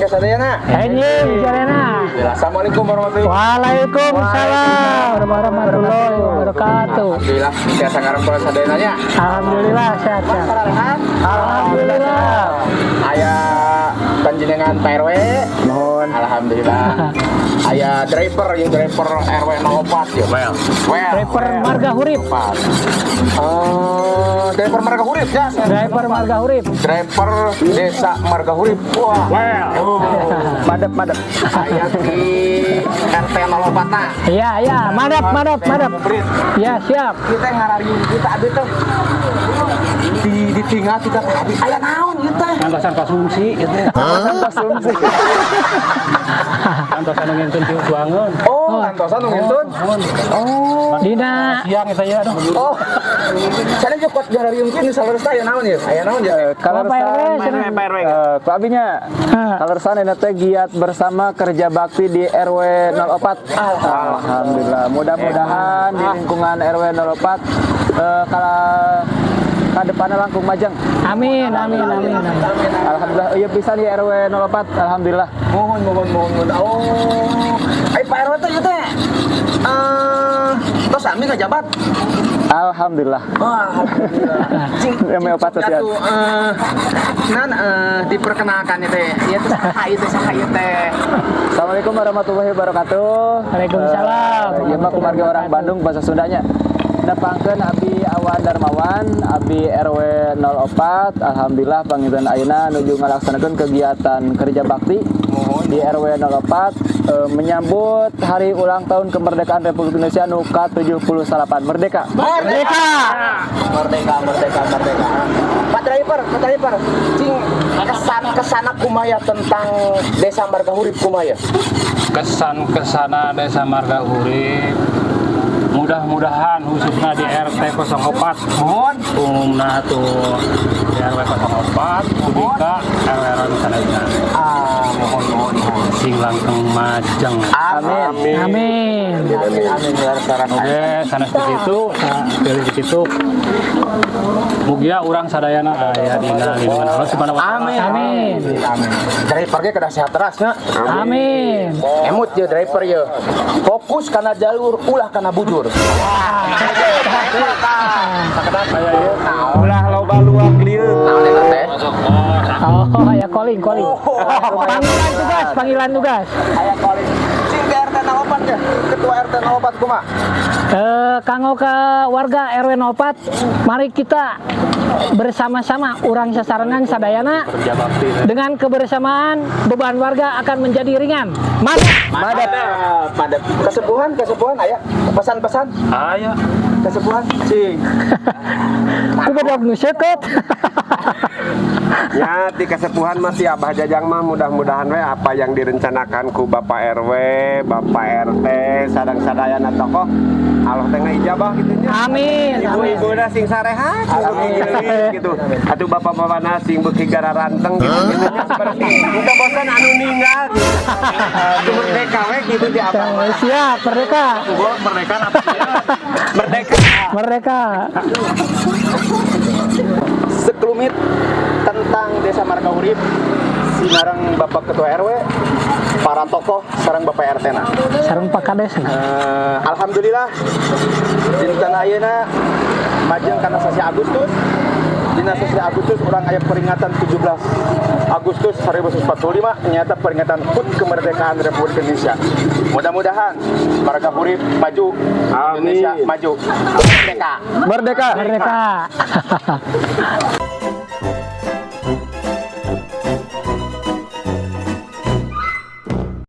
Enjing sadayana. Enjing sadayana. Assalamualaikum warahmatullahi wabarakatuh. Waalaikumsalam warahmatullahi wabarakatuh. Alhamdulillah tiasa ngarempel sadayana nya. Alhamdulillah sehat sehat. Sararehat. Alhamdulillah. Aya panjenengan Pak RW. Mohon. Alhamdulillah. Aya driver ya, driver RW 04 ya. Well. Well. Driver Marga Hurip. Eh, driver Marga Hurip ya. Driver Marga Hurip. Driver Desa Marga Hurip. Wah. Well. Oh. Madep, madep. Aya di RT 04 nah. Iya, madap, madap, madap. Ya, siap. Kita ngarariung kita abdi teh di ditinggal kita tadi aya naon ieu teh? Ngantosan konsumsi gitu. Konsumsi. Ngantosan nu ngintun piuangeun. Oh, ngantosan nu ngintun. Oh. Dina Siang eta ya aduh. Oh. Sana jeung kot ngarariung kieu nu saleresna aya naon ya? Aya naon ya? Bapak RW, Kaleresan senang. Ku abinya. Kaleresan ini teh giat bersama kerja bakti di RW 04. Alhamdulillah. Mudah-mudahan di lingkungan RW 04 kala ka depanna langkung majeng. Amin, amin, amin, amin. Alhamdulillah. Iya pisan di RW 04. Alhamdulillah. Mohon, mohon, mohon, mohon. Oh. Ai Pak RW teh ieu teh tos sami ngajabat. Alhamdulillah. Wah, alhamdulillah. Cing, RW 04 sosial. Atuh, nan diperkenalkan itu teh. Ieu teh saha ieu teh, saha ieu teh? Assalamualaikum warahmatullahi wabarakatuh. Waalaikumsalam. Ieu mah kumargi orang Bandung bahasa Sundanya. Nepangkeun Abi Awan Darmawan, Abi RW 04. Alhamdulillah panginten ayeuna nuju ngalaksanakeun kegiatan kerja bakti di RW 04 menyambut hari ulang tahun kemerdekaan Republik Indonesia nu ka-78. Merdeka. Merdeka! Merdeka, merdeka, merdeka. Pak driver, Pak driver, cing kesan kesana kumaya tentang Desa Marga Hurip kumaya. Kesan kesana Desa Marga Hurip mudah-mudahan khususnya di RT 04. Mohon. Umumna tuh di RW 04 Ubika RW RW sadayana. Ah, mohon, mohon, mohon. Sing langkung majeng. Amin. Amin. Amin, amin, ya Rabbal. Oke, sanes begitu, pilih begitu. Mugia urang sadayana aya dina lindungan Allah Subhanahu wa taala. Amin. Amin. Amin. Driver ge kedah sehat teras nya. Amin. Emut ye driver ye. Fokus kana jalur, ulah kana bujur. Ulah loba luak lieu. Naon eta teh? Oh, ya calling, calling. Panggilan tugas, panggilan tugas. Aya calling. Cing ke RT 04 ya. Ketua RT 04 kumaha? Kanggo ke warga RW 04, mari kita bersama-sama urang sasarengan sadayana Kerja bakti. dengan kebersamaan beban warga akan menjadi ringan. Mantap. Madap. Madap. Kesepuhan, kesepuhan aya. Pesan-pesan Aya. Kesepuhan. Cing. Ku bedog nu seukeut. Ya, di kesepuhan masih Abah Jajang mah mudah-mudahan we apa yang direncanakan ku Bapak RW, Bapak RT, sareng sadayana tokoh Allah teh ijabah gitu nya. Amin. Amin. Ibu-ibu sing sarehat, sing beuki geulis gitu. Atuh bapak-bapakna sing beuki gararanteng gitu gitu nya seperti teu bosan anu ninggal gitu. Atuh merdeka we gitu di Abah mah. Siap, merdeka. Gua merdeka apa ya? Merdeka. Merdeka. Sekelumit tentang Desa Marga Hurip sinareng Bapak Ketua RW, para tokoh sareng Bapak RT na. Sareng Pak Kades. Alhamdulillah dinten ayeuna majeng kana sasi Agustus. Dina sasi Agustus urang aya peringatan 17 Agustus 1945, nyata peringatan HUT kemerdekaan Republik Indonesia. Mudah-mudahan Marga Hurip maju. Amin. Indonesia maju. Merdeka. Merdeka. Merdeka.